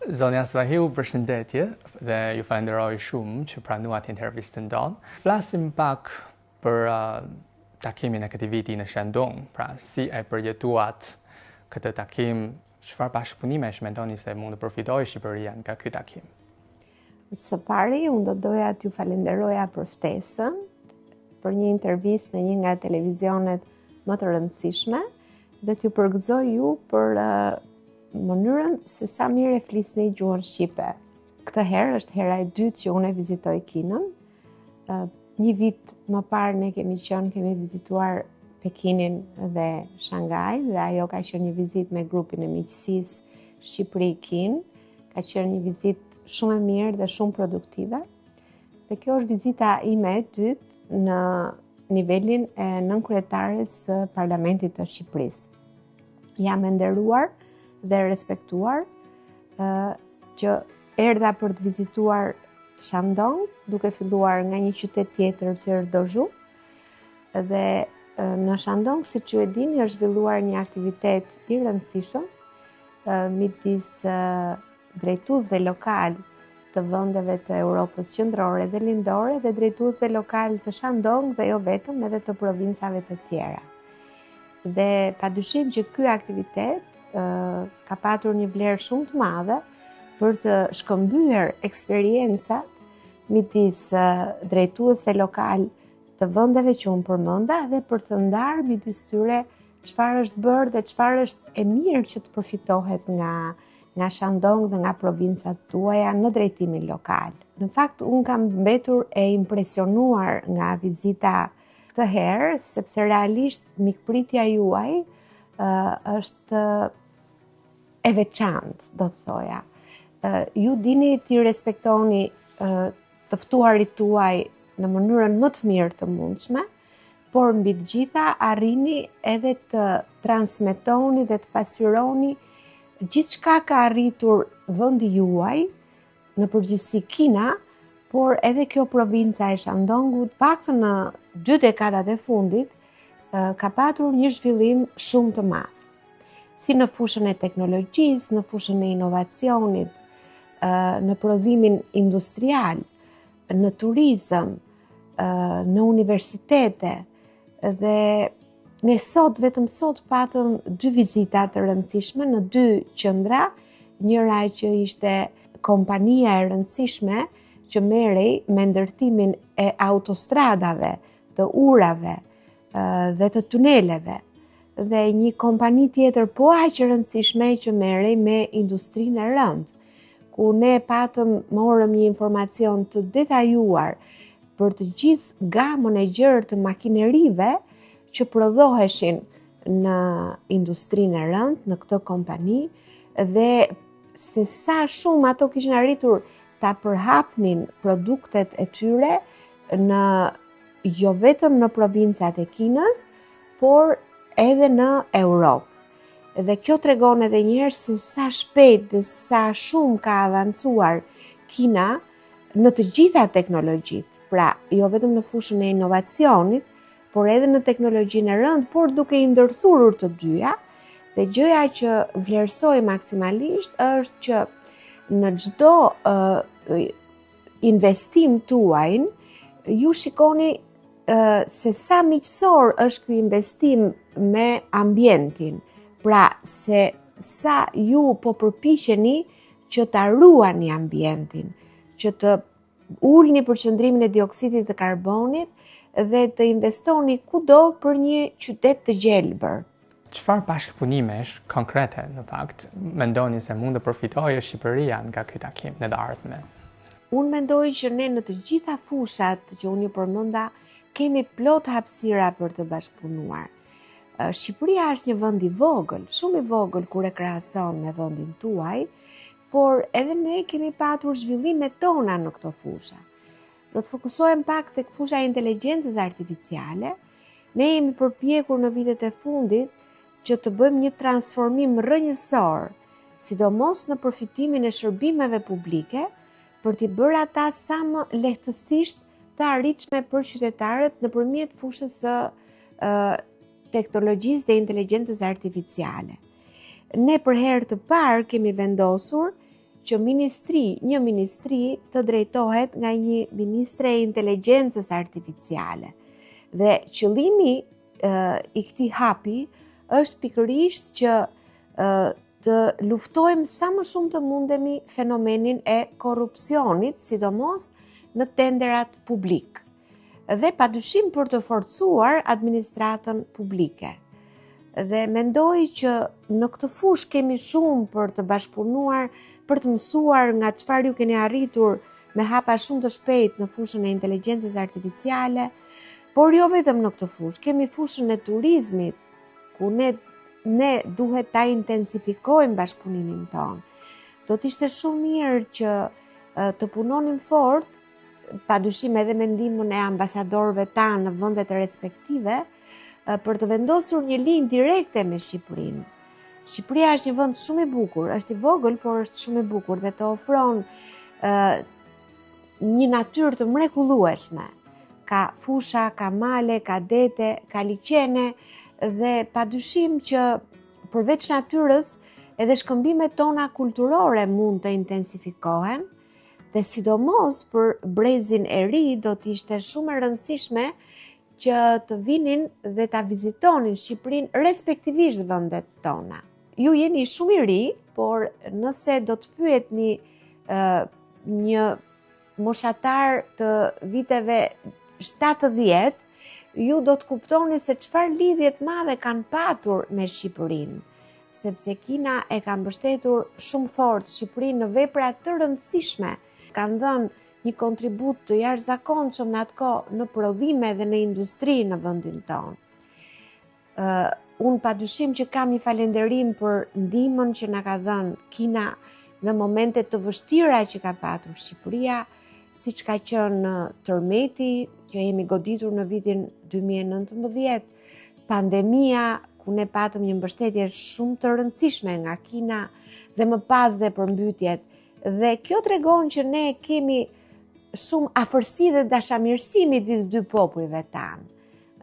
Zonja Spahiu, përshëndetje dhe ju falenderoj shumë që pranuat intervistën tonë. Flasim pak për uh, takimin e këtij viti në Shandong, pra si e përjetuat këtë takim, çfarë bashkëpunimesh mendoni se mund të përfitojë Shqipëria nga ky takim? Së pari, unë do doja t'ju falenderoja për ftesën, për një intervistë në një nga televizionet më të rëndësishme dhe t'ju përgëzoj ju për uh, mënyrën se sa mirë e flisni gjuhën shqipe. Këtë herë është hera e dytë që unë e vizitoj Kinën. Një vit më parë ne kemi qenë, kemi vizituar Pekinin dhe Shanghai dhe ajo ka qenë një vizitë me grupin e miqësisë Shqipëri-Kinë. Ka qenë një vizitë shumë e mirë dhe shumë produktive. Dhe kjo është vizita ime e dytë në nivelin e nënkryetares së Parlamentit të Shqipërisë. Jam e nderuar dhe e respektuar që erdha për të vizituar Shandong, duke filluar nga një qytet tjetër që është Dozhu. Dhe në Shandong, siç ju e dini, është zhvilluar një aktivitet i rëndësishëm midis drejtuesve lokalë të vendeve të Europës qendrore dhe lindore dhe drejtuesve lokalë të Shandong dhe jo vetëm edhe të provincave të tjera. Dhe pa dyshim që ky aktivitet ka patur një vlerë shumë të madhe për të shkëmbyer eksperiencat midis drejtuesve lokalë të vendeve që unë përmenda dhe për të ndarë midis tyre çfarë është bërë dhe çfarë është e mirë që të përfitohet nga nga Shandong dhe nga provincat tuaja në drejtimin lokal. Në fakt, unë kam mbetur e impresionuar nga vizita këtë herë, sepse realisht mikpritja juaj është e veçantë, do të thoja. Ju dini t'i respektoni të ftuarit tuaj në mënyrën më të mirë të mundshme, por mbi të gjitha arrini edhe të transmetoni dhe të pasqyroni gjithçka ka arritur vendi juaj në përgjithësi Kina, por edhe kjo provinca e Shandongut, paktën në dy dekadat e fundit, ka patur një zhvillim shumë të madh. Si në fushën e teknologjisë, në fushën e inovacionit, në prodhimin industrial, në turizëm, në universitete dhe ne sot, vetëm sot, patëm dy vizita të rëndësishme në dy qendra, njëra që ishte kompania e rëndësishme që merrej me ndërtimin e autostradave, të urave dhe të tuneleve dhe një kompani tjetër po aq e rëndësishme që merrej me industrinë e rëndë, ku ne patëm morëm një informacion të detajuar për të gjithë gamën e gjerë të makinerive që prodhoheshin në industrinë e rëndë në këtë kompani dhe se sa shumë ato kishin arritur ta përhapnin produktet e tyre në jo vetëm në provincat e Kinës, por edhe në Europë. Dhe kjo tregon edhe një herë se sa shpejt dhe sa shumë ka avancuar Kina në të gjitha teknologjitë, pra jo vetëm në fushën e inovacionit, por edhe në teknologjinë e rëndë, por duke i ndërthurur të dyja, dhe gjëja që vlerësoj maksimalisht është që në çdo uh, investim tuajin, ju shikoni se sa miqësor është ky investim me ambientin. Pra se sa ju po përpiqeni që ta ruani ambientin, që të ulni përqendrimin e dioksitit të karbonit dhe të investoni kudo për një qytet të gjelbër. Çfarë bashkëpunimesh konkrete në fakt mendoni se mund të përfitojë Shqipëria nga ky takim në të ardhmen? Unë mendoj që ne në të gjitha fushat që unë ju përmenda kemi plot hapësira për të bashkëpunuar. Shqipëria është një vend i vogël, shumë i vogël kur e krahason me vendin tuaj, por edhe ne kemi patur zhvillimet tona në këto fusha. Do të fokusohem pak tek fusha e inteligjencës artificiale. Ne jemi përpjekur në vitet e fundit që të bëjmë një transformim rrënjësor, sidomos në përfitimin e shërbimeve publike, për t'i bërë ata sa më lehtësisht të arritshme për qytetarët nëpërmjet fushës së teknologjisë dhe inteligjencës artificiale. Ne për herë të parë kemi vendosur që ministri, një ministri të drejtohet nga një ministre e inteligjencës artificiale. Dhe qëllimi i këtij hapi është pikërisht që të luftojmë sa më shumë të mundemi fenomenin e korrupsionit, sidomos në tenderat publikë. Dhe pa dyshim për të forcuar administratën publike. Dhe mendoj që në këtë fushë kemi shumë për të bashkëpunuar, për të mësuar nga çfarë ju keni arritur me hapa shumë të shpejtë në fushën e inteligjencës artificiale, por jo vetëm në këtë fushë, kemi fushën e turizmit, ku ne ne duhet ta intensifikojmë bashkëpunimin tonë. Do të ishte shumë mirë që të punonim fort, pa dyshim edhe me ndihmën e ambasadorëve tanë në vendet respektive, për të vendosur një linjë direkte me Shqipërinë. Shqipëria është një vend shumë i bukur, është i vogël, por është shumë i bukur dhe të ofron një natyrë të mrekullueshme. Ka fusha, ka male, ka dete, ka liqene dhe pa dyshim që përveç natyrës, edhe shkëmbimet tona kulturore mund të intensifikohen dhe sidomos për brezin e ri do të ishte shumë e rëndësishme që të vinin dhe ta vizitonin Shqipërinë respektivisht vendet tona. Ju jeni shumë i ri, por nëse do të pyetni një moshatar të viteve 70, ju do të kuptoni se çfarë lidhje të madhe kanë patur me Shqipërinë, sepse Kina e ka mbështetur shumë fort Shqipërinë në vepra të rëndësishme, kanë dhënë një kontribut të jashtëzakonshëm në atë kohë në prodhime dhe në industri në vendin tonë. Uh, unë pa dyshim që kam një falenderim për ndihmën që na ka dhënë Kina në momente të vështira që ka patur Shqipëria, siç ka qenë tërmeti që jemi goditur në vitin 2019, pandemia ku ne patëm një mbështetje shumë të rëndësishme nga Kina dhe më pas dhe përmbytjet. Dhe kjo tregon që ne kemi shumë afërsi dhe dashamirësi midis dy popujve tanë.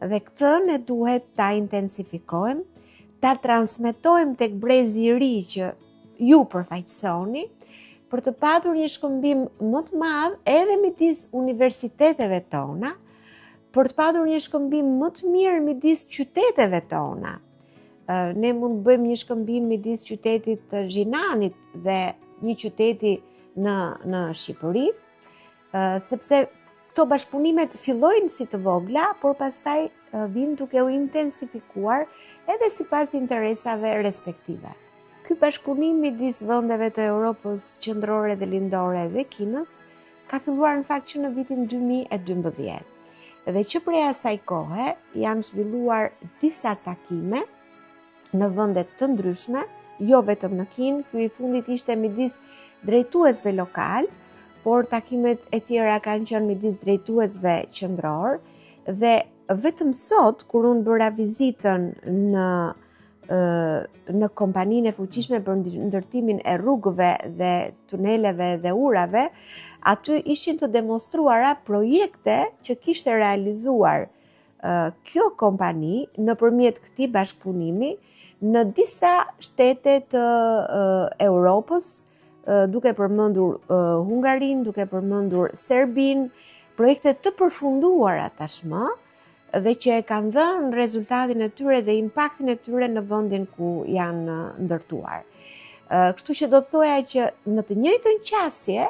Dhe këtë ne duhet ta intensifikojmë, ta transmetojmë tek brezi i ri që ju përfaqësoni, për të patur një shkëmbim më të madh edhe midis universiteteve tona, për të patur një shkëmbim më të mirë midis qyteteve tona. Ne mund të bëjmë një shkëmbim midis qytetit të Xinanit dhe një qyteti në në Shqipëri, sepse këto bashkëpunimet fillojnë si të vogla, por pastaj vijnë duke u intensifikuar edhe sipas interesave respektive. Ky bashkëpunim midis vendeve të Europës qendrore dhe lindore dhe Kinës ka filluar në fakt që në vitin 2012. Dhe që prej asaj kohe janë zhvilluar disa takime në vende të ndryshme, jo vetëm në Kinë, ky i fundit ishte midis drejtuesve lokalë, por takimet e tjera kanë qenë midis drejtuesve qendrorë dhe vetëm sot kur unë bëra vizitën në në kompaninë e fuqishme për ndërtimin e rrugëve dhe tuneleve dhe urave, aty ishin të demonstruara projekte që kishte realizuar kjo kompani nëpërmjet këtij bashkëpunimi në disa shtete të Europës, duke përmendur Hungarinë, duke përmendur Serbinë, projekte të përfunduara tashmë dhe që e kanë dhënë rezultatin e tyre dhe impaktin e tyre në vendin ku janë ndërtuar. Kështu që do të thoja që në të njëjtën qasje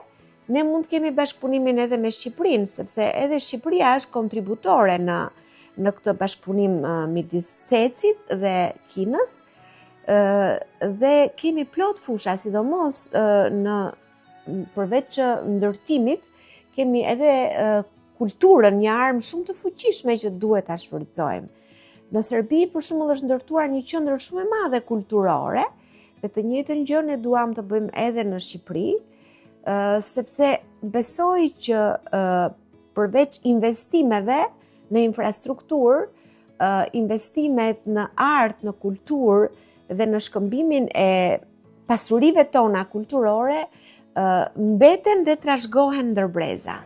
ne mund të kemi bashkëpunimin edhe me Shqipërinë, sepse edhe Shqipëria është kontributore në në këtë bashkëpunim midis CEC-it dhe Kinës, dhe kemi plot fusha, sidomos në përveç ndërtimit, kemi edhe kulturën, një armë shumë të fuqishme që duhet ta shfrytëzojmë. Në Serbi, për shembull, është ndërtuar një qendër shumë e madhe kulturore, dhe të njëjtën gjë ne duam të bëjmë edhe në Shqipëri, sepse besoj që përveç investimeve në infrastrukturë, investimet në art, në kulturë dhe në shkëmbimin e pasurive tona kulturore mbeten dhe trashëgohen ndër breza.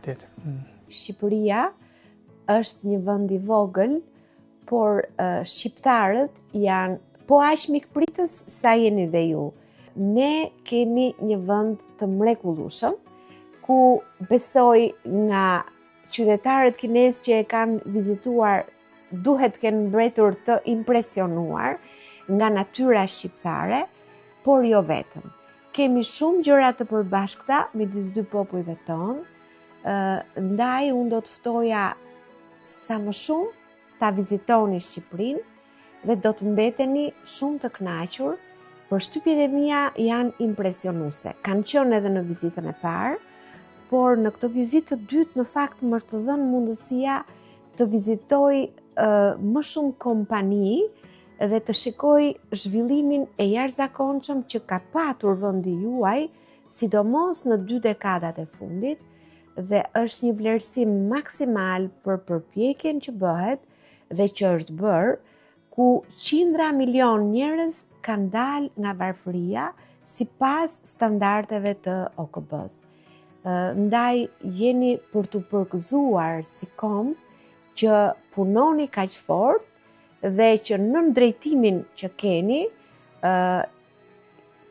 Mm. Shqipëria është një vend i vogël, por shqiptarët janë po aq mikpritës sa jeni dhe ju. Ne kemi një vend të mrekullueshëm ku besoj nga qytetarët kinezë që e kanë vizituar duhet të kenë mbetur të impresionuar nga natyra shqiptare, por jo vetëm. Kemi shumë gjëra të përbashkëta midis dy popujve tonë, ndaj unë do të ftoja sa më shumë ta vizitoni Shqipërinë dhe do të mbeteni shumë të kënaqur. Përshtypjet e mia janë impresionuese. Kanë qenë edhe në vizitën e parë, por në këtë vizitë të dytë në fakt më është dhënë mundësia të vizitoj më shumë kompani dhe të shikoj zhvillimin e jashtëzakonshëm që ka patur vendi juaj, sidomos në dy dekadat e fundit, dhe është një vlerësim maksimal për përpjekjen që bëhet dhe që është bërë, ku qindra milion njerëz kanë dalë nga varfëria sipas standardeve të OKB-së. Ndaj jeni për t'u përgëzuar si komb që punoni kaq fort dhe që nën drejtimin që keni,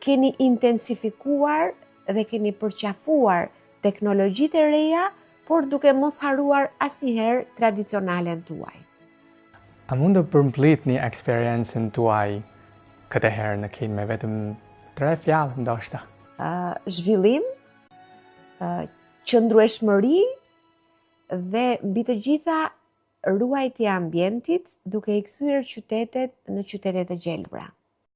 keni intensifikuar dhe keni përqafuar teknologjitë e reja, por duke mos harruar asnjëherë tradicionalen tuaj. A mund të përmblidhni eksperiencën tuaj këtë herë në Kinë me vetëm tre fjalë ndoshta? Uh, zhvillim, uh, qëndrueshmëri dhe mbi të gjitha ruajtja e ambientit duke i kthyer qytetet në qytete të gjelbra.